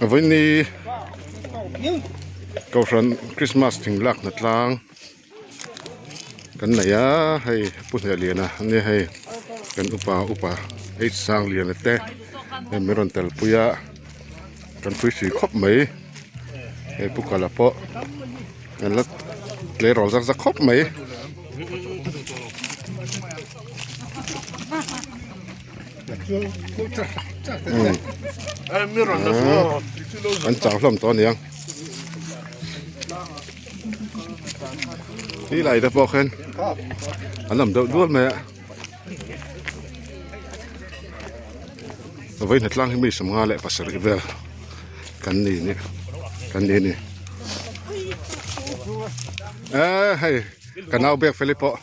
Vawiini Kohhran Christmas thing lak hna tlang kan nei a hei Pu Hnehliana a nia hei kan upa upa H Sangliana te hei min rawn telpui a kan pui si khawp mai hei Pu Kala pawh kan la tleirawl zak zak khawp mai. An chau hlawm tawh aniang ti lai te pawh khan an awm deuh dual mai a vawiin hnatlang hi mi 57 vel kan ni ni kan ni a ni eh hei ka nau biak fel hi pawh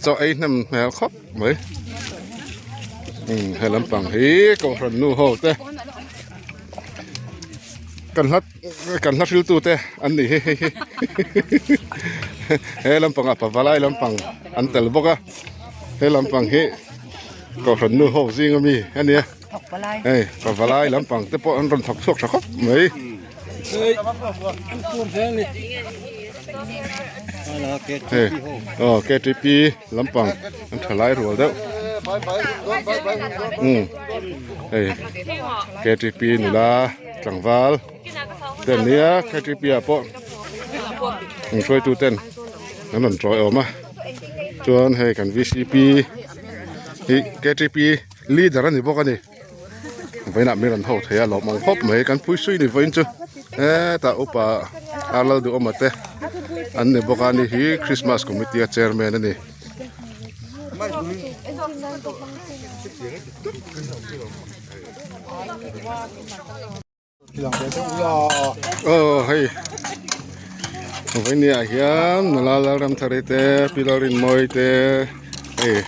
chaw ei hnem hmel khawp mai he lampang hi kohhran nu ho te kan hla kan hla hriltu te an ni hi hei hi he lampang ah pavalai lampang an tel bawk a he lampang hi kohhran nu ho zing ami a nia hei pavalai lampang te pawh an rawn thawk chhuak tha khawp mai. Hei aw ktp lampang an tha lai rual deuh umm hei ktp nula tlangval te an nia ktp ah pawh an hruaitu ten an rawn tawi awm a chuan hei kan vcp hi ktp leader a ni bawk a ni. Vawiinah min rawn ho thei a lawm ang khawp mai kan pui sui ni vawiin chu hetah upa a lal duh awm te an ni bawk a ni hi Christmas committee a chairman a ni. Aw hei vawinia hian nula Lalramthari te Pi Lalrinmawii te hei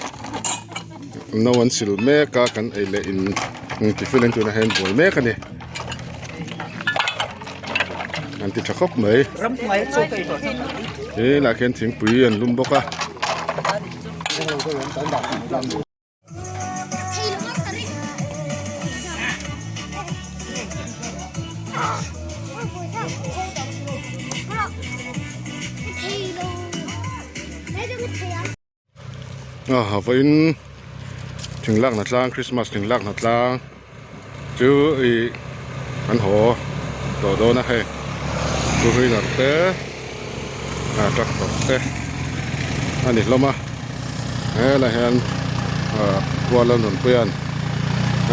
no an sil mek a kan ei leh in tiffin an tunah hian buai mek a ni an ti tha khawp mai helaiah khian thingpui an lum bawk a. A vawiin thing lakna tlang Christmas thing lakna tlang chu ih an haw tawh dawn a hei two wheeler te ah tractor te a ni hlawm a helaiah hian ah kual a nunpui a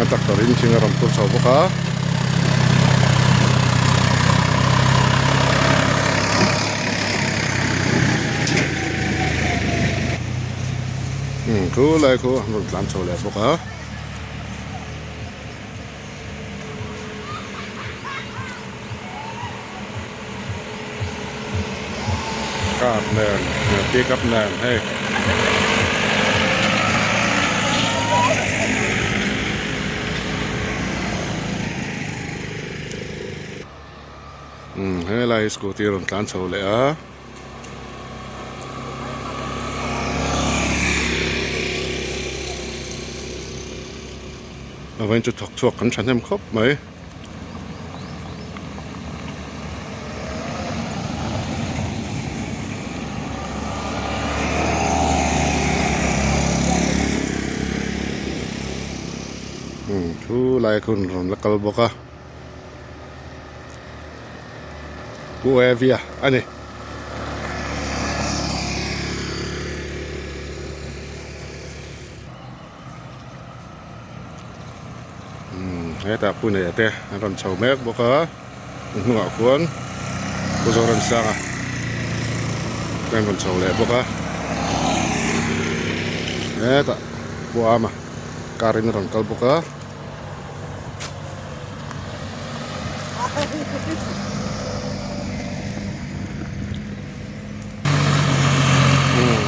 a tractor in thing a rawn phur chho bawk a. Thu lai khu an rawn tlan chho leh bawk a. Car nen pick up nen hei umm helai hi scooty a rawn tlan chho leh a. A vawiin chu thawk chhuak kan thahnem khawp mai. Umm thu lai a hun rawn la kal bawk a. Pu Evia a ni. Umm hetah pu neia te an rawn chho mek bawk a a hnungah khuan pu Zoramsanga te an rawn chho leh bawk a hetah pu Ama car in a rawn kal bawk a.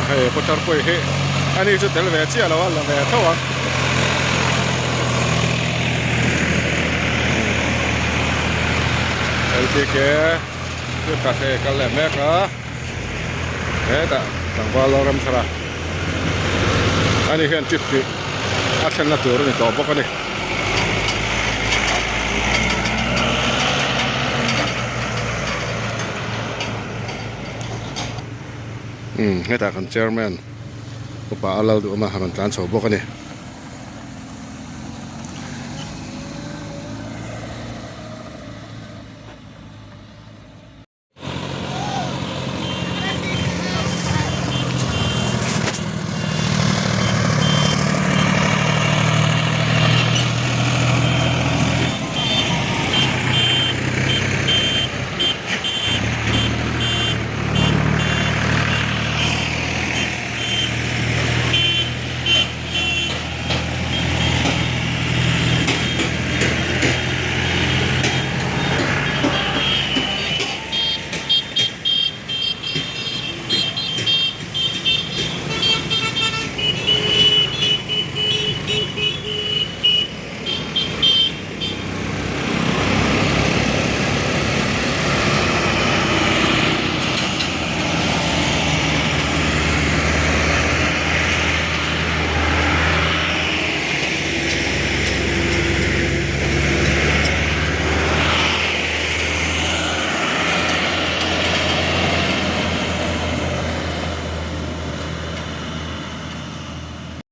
Hei Potter pawh hi ani chu tel ve chiah lo a la ve tho ang. LTK chu cafe kal leh mek a hetah tlangval Lalramthara ani hian trip tih. a thlenna tur a ni tawh bawk a ni. Umm hetah kan chairman upa a lal duh awm a rawn tlan chho bawk a ni.